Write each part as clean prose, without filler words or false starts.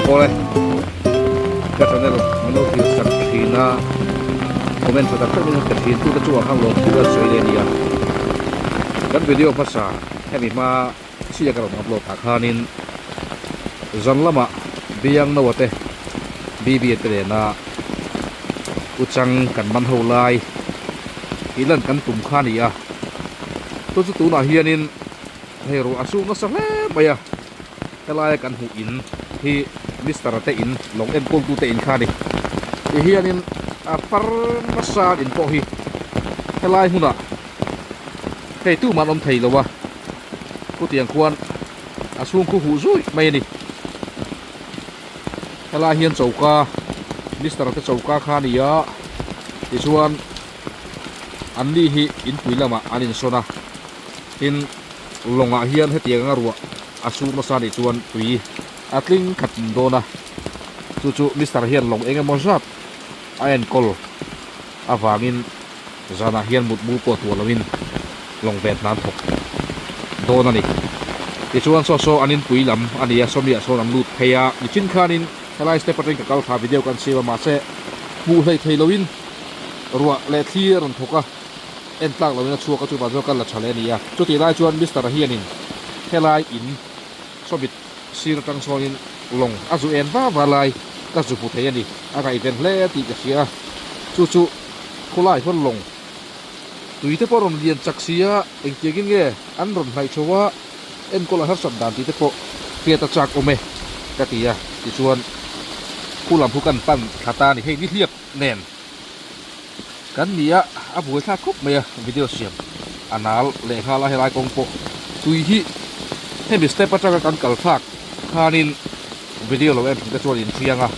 Awle ka channel min lo thlir sak thin a comment tha tak tak min lo pe thin tute chungah khan lawm thu a sawi leh a ni a kan video hmasa hemi hma chiah ka rawn upload ah khanin zan lamah biang noa te BB te nena uchang kan man ho lai tih lan kan tum kha a ni a chu chu tunah hianin hei ruah a suk nasa hle mai a. Helaia kan hmuh in hi Mister te in lawng enkawltu te in kha a ni. Ti hianin a far nasa in pawh hi helai hmunah hei tumah an awm thei lo a, chutiang khuan a chhung khu huh zui mai a ni. Helai hian choka Mister te choka kha a ni a, tichuan an ni hi inpui lamah an insawn a, tin lawngah hian hetiang anga ruah a sur nasa nih chuan tui a tling khat dawn a, chu chu Mister hian lawng eng emaw zat a enkawl avangin zanah hian mutmu pawh tuah loin lawng ven hna an thawk dawn a ni. Tichuan saw saw an inpui lam a ni a, sawmiah sawn an lut phei a, nichin khanin helai step atangin ka kal thla video kan siam a mahse hmuh hleih thei loin ruah leh thli a rawn thawk a. En tlak loin a chhuak a chuvang chuan kal la tha leh a ni a. Chutih lai chuan Mister a hianin helai in sawmit sir atang sawnin lawng a zu en va va lai ka zu hmu thei a ni. A ngaihven hle tih ka hria a, chu chu khawlai huan lawng tui te pawh rawn lian chak si a, engtiangin nge an rawn hnaih chho a, enkawl a harsat dan tih te pawh hriat a chak awm e ka ti a. Tichuan khu lam khu kan pan thla ta a ni, hei nihliap nen. Kan ni a, a buai thlak khawp mai a, video siam a nal leh nghal a helai kawng pawh tui hi hemi step atanga kan kal thlak khanin video lo en thin te chuan in thiang a,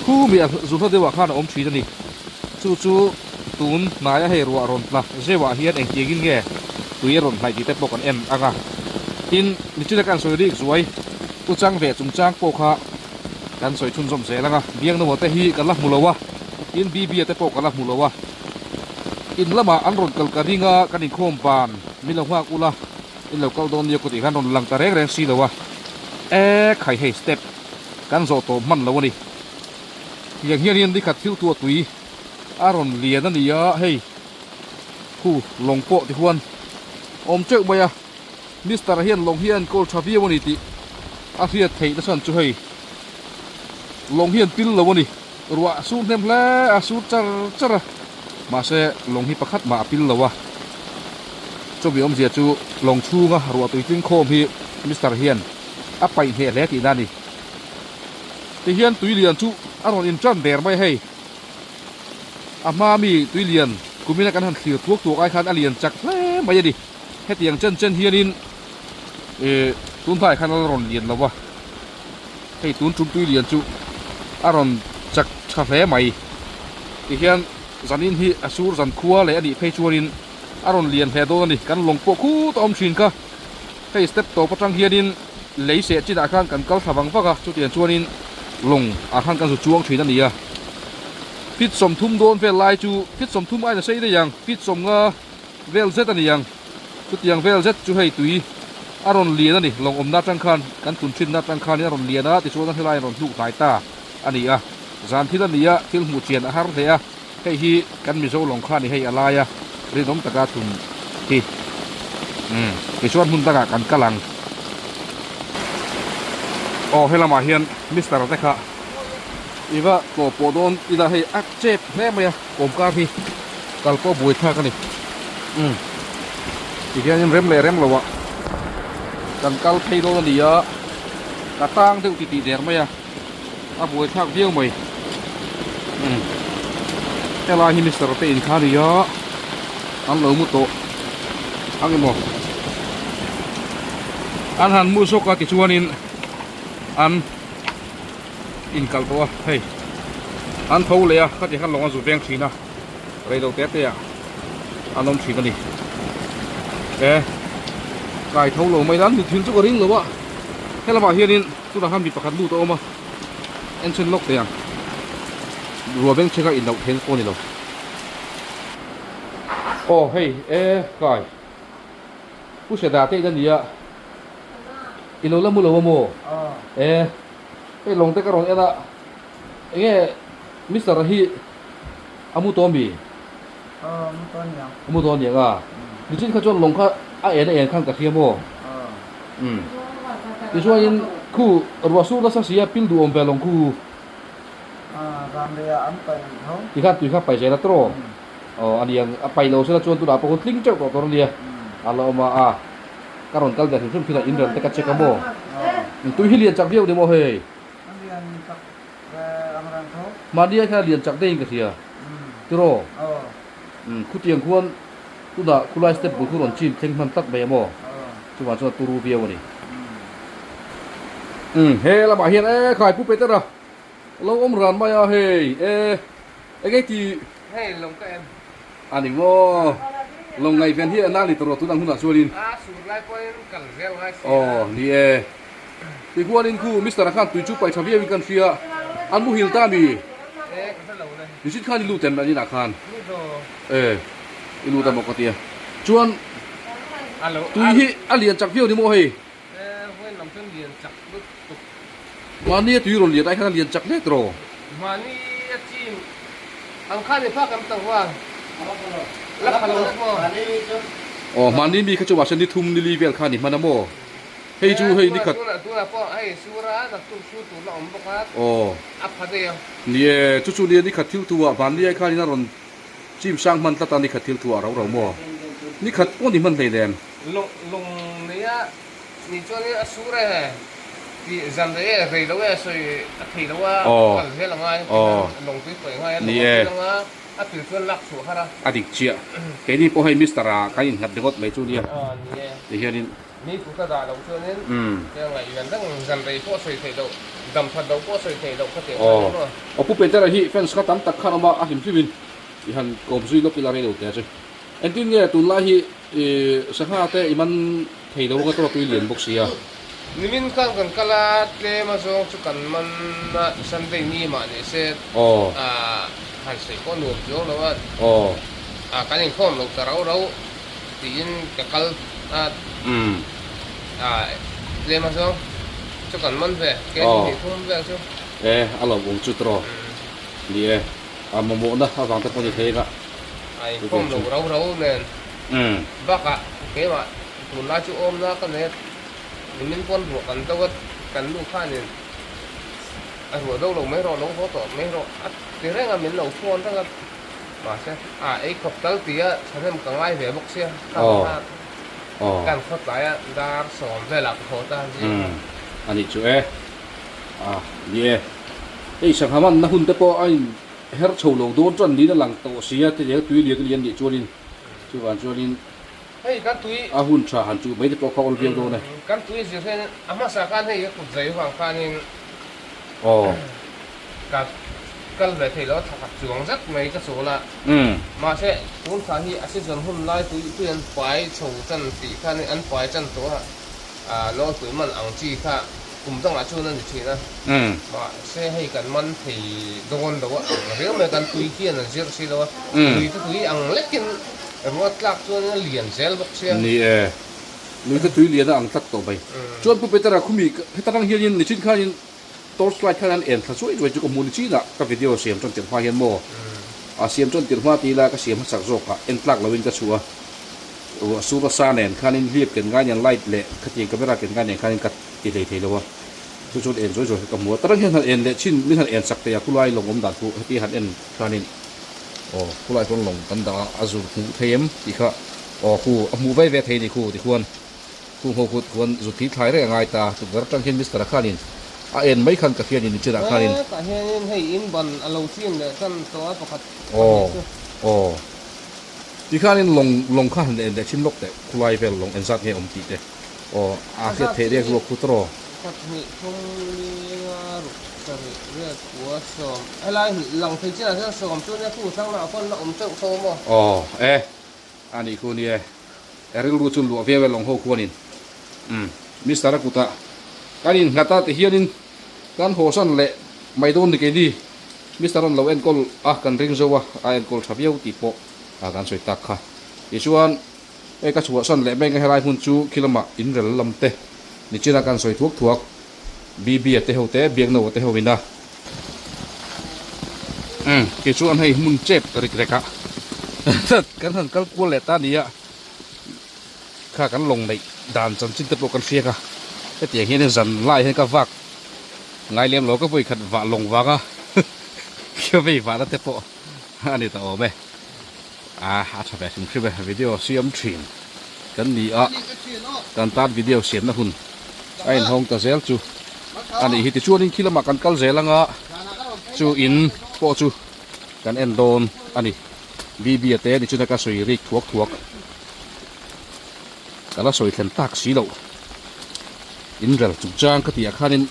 khu mi a zu hla deuhah khan a awm thin a ni, chu chu tun hnaia hei ruah rawn tla zeuhah hian engtiangin nge tui a rawn hnaih tih te pawh kan en ang a, tin nichina kan sawi rik zuai u chang ve chungchang pawh kha. Kan sawi chhunzawm zel ang a, Biangnoa te hi ka la hmu lo a, tin Bibia te pawh ka la hmu lo a. In lamah an rawn kal ka ring a, kan inkhawm ban min lo nghak ula, in lo kal dawn nia ku tih khan rawn lang ta reng reng si lo a. E khai hei step kan zawh tawh hman lo a ni. Tiang hian hian nikhat thil tuah tui a rawn lian a ni a, hei khu lawng pawh ti huan awm teuh mai a. Mister hian lawng hi a enkawl tha viau a ni tih a hriat theih na chhan chu hei lawng hi an pil lo a ni ruah a sur hnem hle a sur char char a mahse lawng hi pakhat mah a pil lo a chumi awmzia chu lawng chhunga ruah tui tling khawm hi mister hian a paih hneh hle tihna a ni tihian tui lian chu a rawn in tan der mai a hei a hma mi tui lian kumina kan han thlir thuak thuak ai khan a lian chak hle mai a ni. Hetiang chen chen hianin ih tun hnaiah khan a rawn lian lo va, hei tun tum tui lian chu a rawn chak tha hle mai. Tihian zanin hi a sur zan khua leh a nih phei chuanin a rawn lian hle dawn a ni. Kan lawng pawh khut a awm thin kha, hei step tawp atang hianin lei seh chinah khan kan kal thla vang vak a, chutiang chuanin lawng ah khan kan zu chuang thin a ni a. Feet 30 dawn vel lai chu feet 30 aina sei daih ang, feet 50. Vel zet a ni ang. Chutiang vel zet chu hei tui a rawn lian a ni. Lawng awmna atang khan kan tun thinna atang khanin a rawn lian a, tichuan a helai a rawn hnuk hnai ta a ni a. Zan thil a ni a, thil hmuh chian a har hle a. Hei hi kan Mizo lawng kha a ni hei a laia rinawm taka thun hi. Umm tichuan hmun dangah kan kal ang. Aw helamah hian Mister te kha i va tlawh pawh dawn ila hei a chep hle mai a. Kawmkar hi kal pawh buai thlak a ni. Umm tihianin rem leh rem loah kan kal phei dawn a ni a, ka tang deuh titih der mai a, a buai thlak viau mai. Umm helai hi Mister te in kha a ni a, an lo mu tawh ang emaw an han mu zawk a tichuanin an. Inkal tawh a hei an tho leh a khati khan lawng a zu veng thin a reilo te te ah an awm thin a ni e kai tho lo mai an mutthilh chu ka ring lo a helamah hianin tunah khan mi pakhat lut a awm a en chhin lawk thei ang ruah beng chhek a inloh theihna pawh a ni lo aw hei e kai pu Seda te in a ni a ilo la mu lo a maw e. Hei lawng te ka rawn en a, enge Mister a hi a mu tawh ami? Aw mu tawh aniang. A mu tawh aniang a, nichin kha chuan lawng kha a en a en khan ka hria maw? Umm. Tichuanin khu ruah sur nasa si a pil duh awm ve lawng khu. Aw vanlei ah an paih tho. Tikhan tui kha paih zel a tawh. Aw aniang a paih lo sela chuan tunah pawh hun tling teuh tawh tur ania a la awm a, a ka rawn kal ve hrim hrim thinah inrel te ka check a maw? Tui hi lian chak viau ni maw hei? A lian chak ve ang reng tho. Mahni ah hian a lian chak deuhin ka hria tiraw? Khutiang khuan tunah khulai step bul khu rawn chim thleng hman tlat mai a maw? Chuvang chuan a turu viau a ni. He lamah hian e khai Pu Petera lo awm ran mai a hei e eng nge ti Hei lawng ka em. A ni maw? Lawng ngaihven hi a na ni tawh rawh tunang hunah chuanin. A sur lai pawhin kal zel ngai si a. Aw ni e. Tihuanin khu Mister a khan tui chu paih tha viauin kan hria. An muhil ta mi? E ka hre lo le. Nichit khan i lut em an inah khan? Lut lo. E i lut a maw ka tia. Chuan tui hi a lian chak viau ni maw hei? E vawiin lam chuan lian chak lutuk. Mahni a tui rawn lian ai khan a lian chak hle tawh. Mahni a chin ang khan i phak em tawh va? La pha lo lek maw? Aw mahni mi kha chu mahse ni thum ni li vel khan i hman a maw? Hei chu hei ni khat. Tunah pawh hei sura naktuk su tur la awm bawk a, a pha daih a. Ni e, chu chu nia ni khat thil thu ah mahni ai khan in a rawn chim sang hman tlat a ni khat thil thu ah rau rau maw? Ni khat pawh ni hman hleinem. Lawng neia Ni chuanin a sur e, tih zan rei e, rei lo e sawi a thei lo a, kal zel a ngai a ti khan lawng tui pawih a ngai a, lawng a pil ang a, a pil chuan lak chhuah har a. A dik chiah. Keini pawh hei Mister a kan innghat ringawt mai chu nia. Ni e. Ti hianin. Mi kut a dah loh chuanin tia ngaihven reng zan rei pawh sawi theih loh, dam that loh pawh sawi theih loh kha tih a ngai maw. Aw Pu Petera hi fans kha tam tak khan awm a, a hlim hlimin i han kawm zui lawk ila rei lo teh a che. Engtin nge tunlai hi i sangha te i man thei lo anga tawp i lian bawk sia. Nimin khan kan kal a, tlem a zawng chu kan man a, Sunday ni mah ni se han sawi pawh nuam chuang lo a, kan inkhawm lo ta rau rau tiin ka kal a, tlem a zawng chu kan man ve, kg hnih thum vel chu. E, a lo awm chu tawh ni e, a mamawhna avang te pawh ni thei anga. A inkhawm lo rau rau nen bakah keimah tunlai chu awmna ka nei a, nimin pawn ruah kan do a, kan nu khanin a ruah do lo mai rawh, lo haw tawh mai rawh a ti reng a, min lo phone reng a, mahse a ei khawp tal ti a thahnem ka ngai ve bawk sia, khang kha kan khawtlai a dar sawm velah ka haw ta a zing kha. A nih chu e, a ni e, hei sangha manna hun te pawh a in Her chho lo dawn chuan niin a lang tawh si a, tiang tui lian lian nih chuanin chuvang chuanin Hei kan tui a hun tha han chuh mai te pawh kha awl viau dawn e. Kan tui zir hian a hmasa khan hei a kut zai vang khanin Aw. Ka kal ve thei lo a thla khat chuang zet mai ka chawl a, mahse tun thla hi a season hun lai tui tui an pai chho tan tih khanin an pai tan tawh a, Lawngtui man ang chi kha Kum dangah chuan a ni thin a, mahse hei kan man thei dawn lo a ang riau mai, kan tui hian a zir si lo a, lui te tui ang lekin ruat tlak chuan a lian zel bawk sia. Ni e, lui te tui lian a ang tlat tawh mai. Chuan Pu Petera khumi heta tang hianin nichin khanin torch light khan an en thla chuai chuai chu ka hmu nichin ah ka video siam tan tirh hma hian maw a siam tan tirh hma ti ila ka siam hmasak zawk ah en tlak loin ka chhuah a, ruah sur nasa nen khanin hlip ken ngai nen light leh khatiang camera ken ngai nen khanin ka ti hlei thei lo a, chu chuan en zawi zawi kha ka hmu a, tarang hian han en leh chin min han en sak thei a khulai lawng awm dan pawh heti han en khanin aw khulai chuan lawng kan dah a, a zur hmuh thei em tih kha aw khu a hmuh vei ve thei a ni khu tikhuan khu ho khu tikhuan zut hi thlai reng a ngai ta tukverh atang hian Mister a khanin a en mai khan ka hriat in chinah khanin. Hetah hianin hei in ban a lo chin leh tan tawh a pakhat pahnih chu. Aw aw tikhanin lawng lawng kha han en leh chin lawk teh khulai vel lawng engzat nge awm tih te. Aw, a hriat theih reng ruak khut rawh. Pakhat hnih thum li nga ruk sarih riat kua sawm helai lang thei chinah hian sawm chu nia khu hrang lamah pawh an la awm teuh tho maw? Aw e, a nih khu nia e rilru chu luah viau e lawng ho khuanin umm Mister a kutah kan innghat a ti hianin kan hawsan leh mai dawn ni keini Mister an lo enkawl a kan ring zo a a enkawl tha viau tih pawh a kan sawi tak kha tichuan Hei ka chhuahsan leh mek a helai hmun chu khi lamah inrel lam te nichina kan sawi thuak thuak. BB-a te ho te Biaknaua te ho ina umm kei chuan hei hmun chep rik rek ah kan han kal kual leh ta a ni a kha kan lawng neih dan chanchin te pawh kan hriak a hetiang hian zan lai hian ka vak ngai lem lo ka vawi khat vah lawng vang a ka vei vahna te pawh a ni ta awm e a a tha ve hrim hrim e video siam thin kan ni a kan tan video siamna hun a inhawng ta zel chu a nih hi tichuanin khi lamah kan kal zel anga chu in pawh chu kan en dawn a ni BB a te nichuna ka sawi rik thuak thuak ka la sawi thlen tak si loh inrel chungchang ka tih ah khanin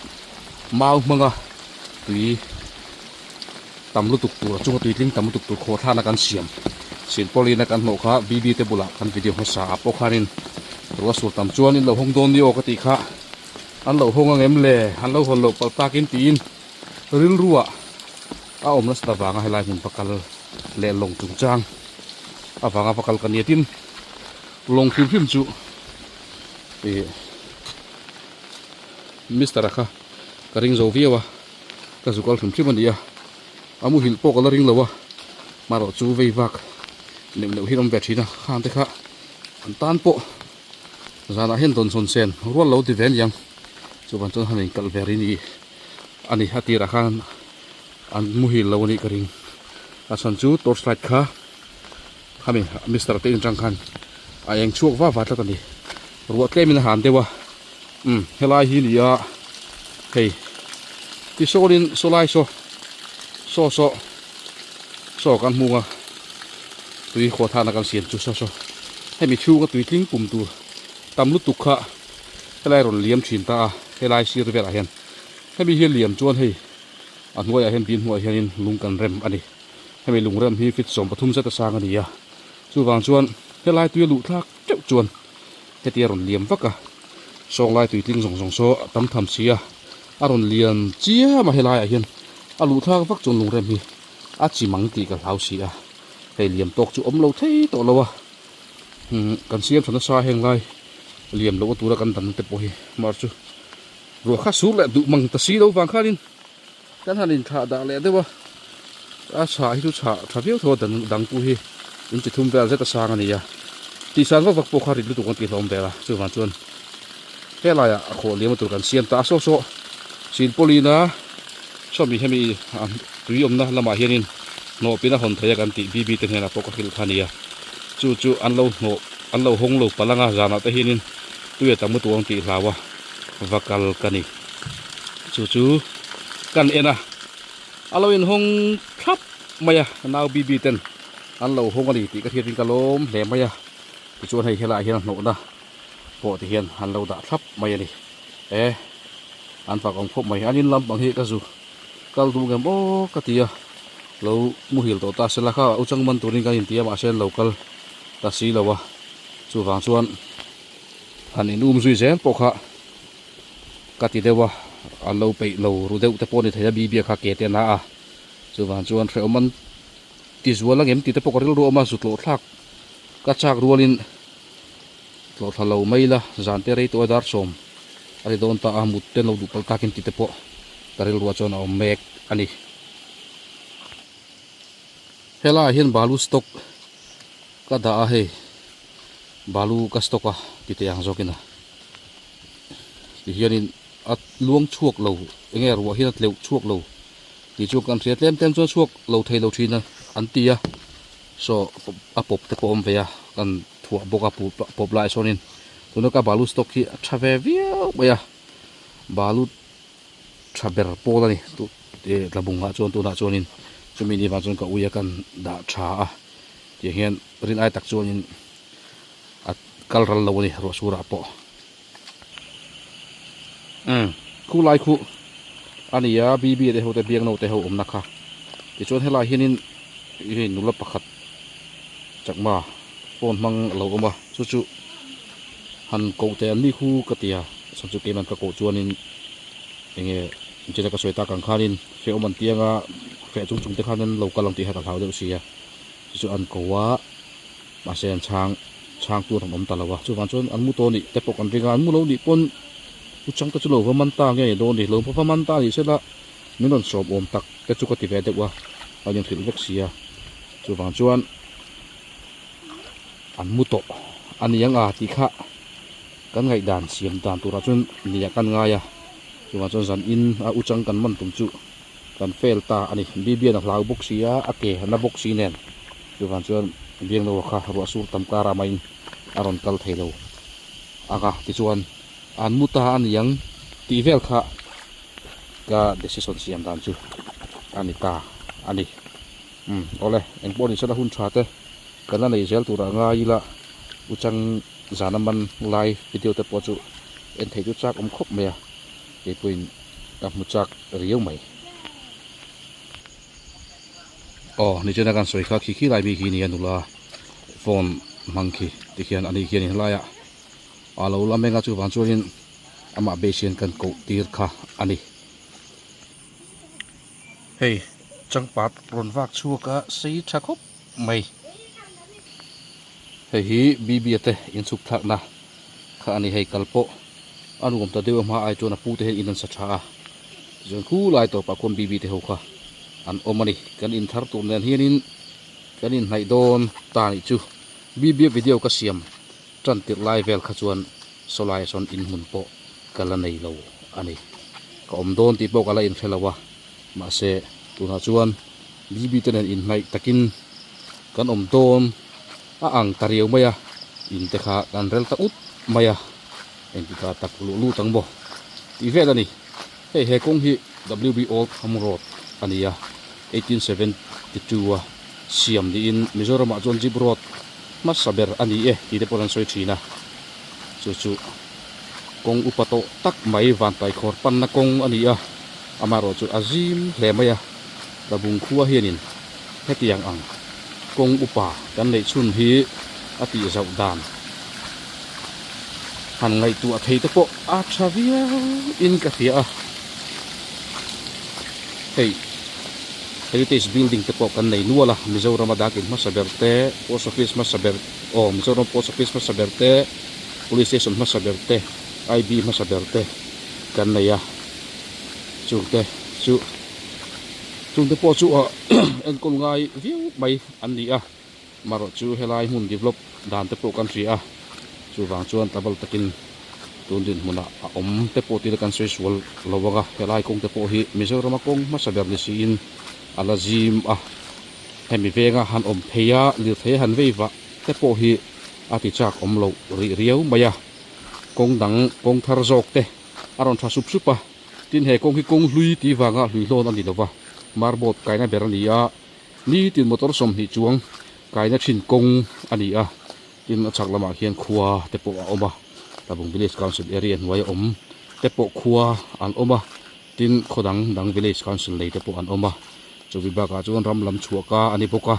mau hmanga tui tam lutuk tur a chunga tuitling tam lutuk tur khawhthlana kan siam silpawlina kan hnawh kha BB te bulah kan video hmasa ah pawh khanin ruah sur tam chuan in lo hawng dawn ni aw ka tih kha an lo hawng ang em le an lo hawn loh palh takin tiin rilruah a awm nasa ta vanga helai hmun va kal leh lawng chungchang avanga va kal ka nia tin lawng hrim hrim chu ih Mister a kha ka ring zo viau a. Ka zu kal hrim hrim a ni a, a muhilh pawh ka la ring lo a, marawh chu vei vak neuh neuh hi an awm ve thin a, khang te kha an tan pawh zanah hian dawn sawn sen rual lo ti ve aniang chuvan chuan han inkalh ve ri ni a ni a tirah khan an muhil lo a nih ka ring a chhan chu torch light kha khami mister te in tang khan a eng chhuak va va tlat a ni ruah tlem in a han deuh a umm helai hi ni a hei tisawn in saw lai saw saw saw saw kan hmung a tui khaw thana kan siam chu saw saw hemi chhunga tui tling pum tur tam lutuk kha helai rawn liam thin ta a helai sir velah hian hemi hi a liam chuan hei a hnuaiah hian dil hnuaiah hianin lung kan rem a ni. Hemi lungrem hi feet 13 zet a sang a ni a, chuvang chuan helai tui a luh thlak teuh chuan heti a rawn liam vak a, sawnglai tui tling zawng zawng saw a tam tham si a, a rawn lian chiam a helaiah hian a luh thlak vak chuan lungrem hi a chi mang tih ka hlau si a, hei liam tawk chu awm lo thei tawh lo a, umm kan siam tha nasa heng lai liam loh a tura kan dan te pawh hi mar chu ruah kha sur leh duh mang ta si lo vang khanin. Kan han inthlah dah leh deuh a, a chhah hi chu chhah tha viau tho a dang dang pawh hi in chi thum vel zet a sang a ni a, tihsan vak vak pawh kha rit lutuk an tihlawm vel a, chuvang chuan helaiah a khawh liam a tur kan siam ta a, saw saw silpawlina sawmi hemi a tui awmna lamah hianin hnawh pin a hawn thei a kan tih BB te hnenah pawh ka hrilh kha a ni a, chu chu an lo hnawh an lo hawng lo palh anga zanah te hianin tui a tam lutuk ang tih hlau a va kal ka ni. Chu chu kan en a, a lo inhawng thlap mai a, nau BB ten an lo hawng a ni tih ka hriatin ka lawm hle mai a, tichuan hei helaiah hian hnawhna pawh ti hian an lo dah thlap mai a ni. E, an fak awm khawp mai, an in lampang hi ka zu kal duh ngem aw ka ti a, lo muhil tawh ta sela kha u chang man turin kan inti a mahse an lo kal ta si lo a, chuvang chuan han in um zui zel pawh kha. Ka ti deuh a, an lo peih lo ru deuh te pawh a ni thei a, Bibia kha ke te a na a, chuvang chuan hrehawm an ti zual ang em tih te pawh ka rilru a awm a, zu tlawh thlak ka chak rualin tlawh thla lo mai ila, zan te rei tawh a dar sawm a ti dawn ta a, mut te an lo duh palh takin tih te pawh ka rilruah chuan a awm mek a ni. Helaiah hian balu stock ka dah a hei, balu ka stock a ti teh ang zawkin a. Ti hianin a luang chhuak lo eng nge ruah hian a tleuh chhuak lo tih chu kan hria tlem tlem chuan chhuak lo thei lo thin a an ti a saw a pawp te pawh a awm ve a kan thuah bawk a pawp lai sawnin tuna ka balu stock hi a tha ve viau mai a balu tha ber pawl a ni tlabungah chuan tunah chuanin chumi ni vang chuan ka ui a kan dah tha a tiang hian rin ai tak chuanin. A kal ral lo a ni ruah surah pawh. Umm khu lai khu a ni a BB te ho te biangno te ho awmna kha tichuan helai hianin hei nula pakhat chakma phone hmang a lo awm a chu chu han koh teh an ni khu ka ti a chhan chu keiman ka koh chuanin enge inchhir a ka sawi tak ang khanin hrehawm an tianga hreh chung chung te khan an lo kal ang tih kha ka hlau deuh si a chu chu an ko a. Mahse an chhang chhang tur an awm ta lo a, chuvang chuan an mu tawh nih te pawh kan ring a, an mu lo nih pawn U chang te chu lo va man ta nge dawn ni lo va man ta ni sela min rawn sawm awm tak te chu ka ti ve deuh a a inhrilh vek si a chuvang chuan an mu tawh a ni ang a tih kha kan ngaihdan siam dan turah chuan nia kan ngai a chuvang chuan zan in a u chang kan man tum chu kan fail ta a ni bibian a hlau bawk si a a ke a na bawk si nen chuvang chuan biangnoa kha ruah sur tam kar a mahin a rawn kal thei lo ang a tichuan an mu ta a ni ang tih vel kha ka decision siam dan chu a ni ta a ni umm awle engpawh ni sela hun tha te kan la nei zel turah ngai ila u chang zana man lai video te pawh chu en thei chu chak awm khawp mai a keipawhin ka hmu chak riau mai. Aw nichina kan sawi kha khi khi lai mi khi nia nula phone hmang khi tikhian ani khianin helaiah a lo la meng a chuvang chuanin amah base hian kan koh tir kha a ni. Hei changpat rawn vak chhuak a sei tha khawp mai. Hei hi Bibia te inchhuk thlakna kha a ni hei kal pawh a nuam ta deuh a hma ai chuan a pu te hian in an sa tha a tichuan khulai tawpah khuan Bibi te ho kha an awm a ni kan in thar tur nen hianin kan inhnaih dawn ta nih chu Bibia video ka siam tan tirh lai vel kha chuan sawlai sawn in hmun pawh ka la nei lo a ni. Ka awm dawn tih pawh ka la inhre lo a, mahse tunah chuan Bibi te nen inhnaih takin kan awm dawn a ang ta riau mai a, in te kha kan rel ta ut mai a, engtikah tak luh lut ang maw tih vel a ni. Hei he kawng hi WB Old Ham Road a ni a, 1872 a siam niin Mizoramah chuan Jeep Road hmasa ber a ni e tih te pawh an sawi thin a, chu chu kawng upa tawh tak mai Vantaikhawr panna kawng a ni a, amaherawh chu a zim hle mai a, Tlabung khua hianin hetiang ang kawng upa kan neih chhun hi a tih zauh dan han ngaihtuah thei te pawh a tha viau in ka hria a, hei heritage building te pawh kan nei nual a, Mizoram a dakin hmasa ber te, post office hmasa ber aw Mizoram post office hmasa ber te, police station hmasa ber te, I_B hmasa ber te kan nei a, chungte chu chungte pawh chu enkawl ngai viau mai an ni a. Marawh chu helai hmun develop dan te pawh kan hria a, chuvang chuan tlabal takin tun dinhmunah a awm te pawh tila kan sawi sual lo ang a, helai kawng te pawh hi Mizorama kawng hmasa ber ni siin a la zim a, hemi venga han awm phei a, lirthei a han vei vah te pawh hi a ti chak awm loh rih riau mai a, kawng dang kawng thar zawk te a rawn tha sup sup a, tin he kawng hi kawng hlui tih vanga hlui hlawn a ni lo va, marboard kaina ber a ni a. Nitin motor 20 chuang kaina thin kawng a ni a, tin a chhak lamah khian khua te pawh a awm a, Tlabung Village Council area hnuaia awm te pawh khua an awm a, tin khaw dang dang Village Council nei te pawh an awm a, chumi bakah chuan ram lam chhuah ka a ni bawk a,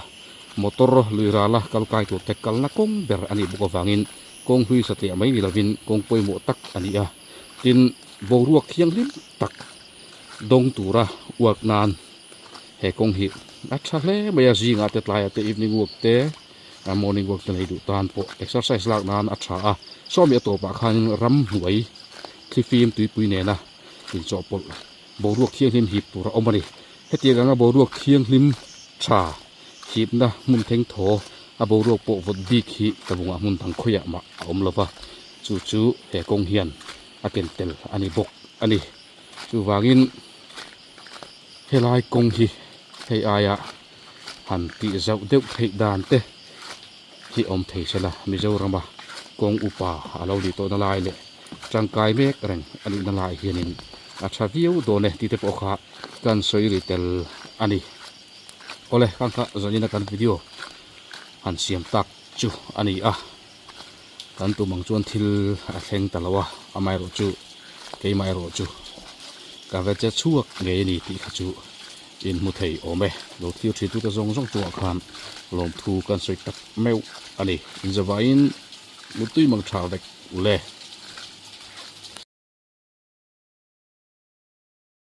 motor lui rala kal kai tur te kalna kawng ber a nih bawk avangin kawng hlui satliah mai ni lovin kawng pawimawh tak a ni a, tin boruak thianghlim tak dawng tura uak nan. He kawng hi a tha hle mai a zingah te tlaiah te evening walk te morning walk te nei duh tan pawh exercise lak nan a tha a sawmi a tawpah khanin ramhnuai thlifim tuipui nena inchawhpawlh boruak thianghlim hip tur a awm a ni hetiang anga boruak thianghlim tha hipna hmun theng thaw a boruak pawh vawt bik hi tlabungah hmun dang khawiah mah a awm lova chu chu he kawng hian a ken tel a ni bawk a ni chuvangin. Helai kawng hi hei aia han tih zauh deuh theih dan te hi awm thei se la Mizorama kawng upa a lo nih tawhna lai leh tangkai mek reng a nihna lai hianin a tha viau dawn e tih te pawh kha kan sawi ri tel a ni. Awle khang kha zanin a kan video han siam tak chu a ni a, kan tum ang chuan thil a thleng ta lo a, amaherawh chu keimah erawh chu ka ve che chhuak ngei a ni tih kha chu in hmu thei awm e, lo thlir thin tute zawng zawng chungah khan lawmthu kan sawi tak meuh a ni, inzavaiin mutui mang tha vek ule.